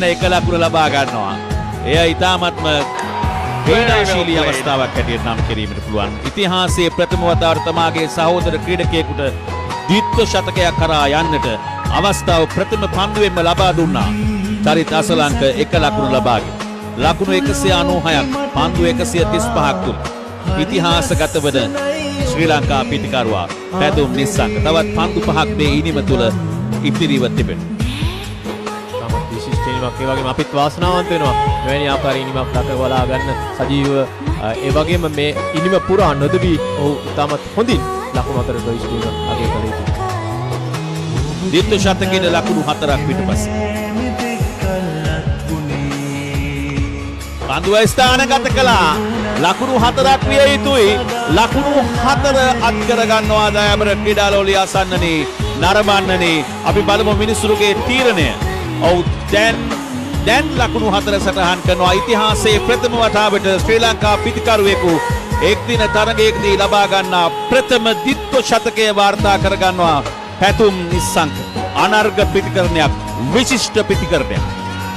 එක ලකුණ ලබා ගන්නවා. එය ඉතාමත්ම ක්‍රීඩාශීලී අවස්ථාවක් හැටියට නම් කිරීමට පුළුවන්. ඉතිහාසයේ ප්‍රථම වතාවට තමාගේ සහෝදර ක්‍රීඩකයෙකුට ද්විත්ව ශතකයක් කරා යන්නට අවස්ථාව ප්‍රථම පන්දුවෙන්ම ලබා දුන්නා. චරිත් අසලංක එක ලකුණු ලබාගෙන. ලකුණු 196ක් පන්දු 135ක් තුල ඉතිහාසගත වන ශ්‍රී ලංකා පිතිකරුවා පැතුම් නිස්සංක තවත් පන්දු පහක් මේ ඉනිම තුල ඉතිරිව තිබෙනවා. ඉතාමත් විශිෂ්ට ඉනිමක්. ඒ වගේම අපිත් වාසනාවන්ත වෙනවා මෙවැනි ආකාරයේ ඉනිමක් දක බලා ගන්න සජීව. ඒ වගේම මේ ඉනිම පුරා නොදවි ඔහු ඉතාමත් හොඳින් ලකුණු හතර ප්‍රවිෂ්ඨ වීම අගය කළ යුතුයි. ද්විත්ව ශතකයේ ලකුණු හතරක් පිටුපස. පන්දුව ස්ථානගත කළා. ලකුණු හතරක් විය යුතුයි. ලකුණු හතර අත් කර ගන්නවා දයාබර ක්‍රීඩාලෝලී අසන්නනේ, නරඹන්නනේ. අපි බලමු මිනිසුරුගේ තීරණය. ඔව්, දැන් දැන් ලකුණු හතර සටහන් කරනවා. ඉතිහාසයේ ප්‍රථම වතාවට ශ්‍රී ලංකා පිතිකරුවෙකු එක් දින තරගයකදී ලබා ගන්නා ප්‍රථම ද්විත්ව ශතකය වාර්තා කරගන්නවා පැතුම් නිස්සංක. අනර්ග පිතිකරණයක්, විශිෂ්ට පිතිකරණයක්.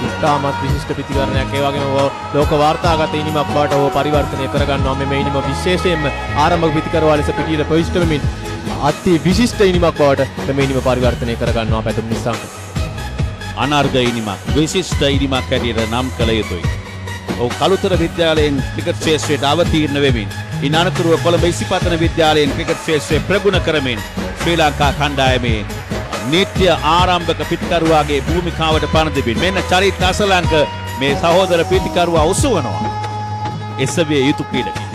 ඉතාමත් විශිෂ්ට පිතිකරණයක්. ඒ වගේම ලෝක වාර්තාගත ඉනිමක් බවට ඔහු පරිවර්තනය කරගන්නවා. මෙම ඉනිම විශේෂයෙන්ම ආරම්භක පිතිකරුවා ලෙස පිටියට ප්‍රවිෂ්ඨ වෙමින් අති විශිෂ්ට ඉනිමක් බවට මෙම ඉනිම පරිවර්තනය කරගන්නවා පැතුම් නිස්සංක. අනර්ග ඉනිමක්, විශිෂ්ට ඉනිමක් හැටියට නම් කළ යුතුයි. ඔහු කළුතර විද්‍යාලයෙන් ක්‍රිකට් ක්ෂේත්‍රයට අවතීර්ණ වෙමින්, ඉන් අනතුරුව කොළඹ ඉසිපතන විද්‍යාලයෙන් ක්‍රිකට් ක්ෂේත්‍රය ප්‍රගුණ කරමින් ශ්‍රී ලංකා කණ්ඩායමේ නිත්‍ය ආරම්භක පිතිකරුවාගේ භූමිකාවට පණ දෙමින් මෙන්න චරිත් අසලංක මේ සහෝදර පිතිකරුවා ඔසවනවා. එසවිය යුතු ක්‍රීඩකයෙක්.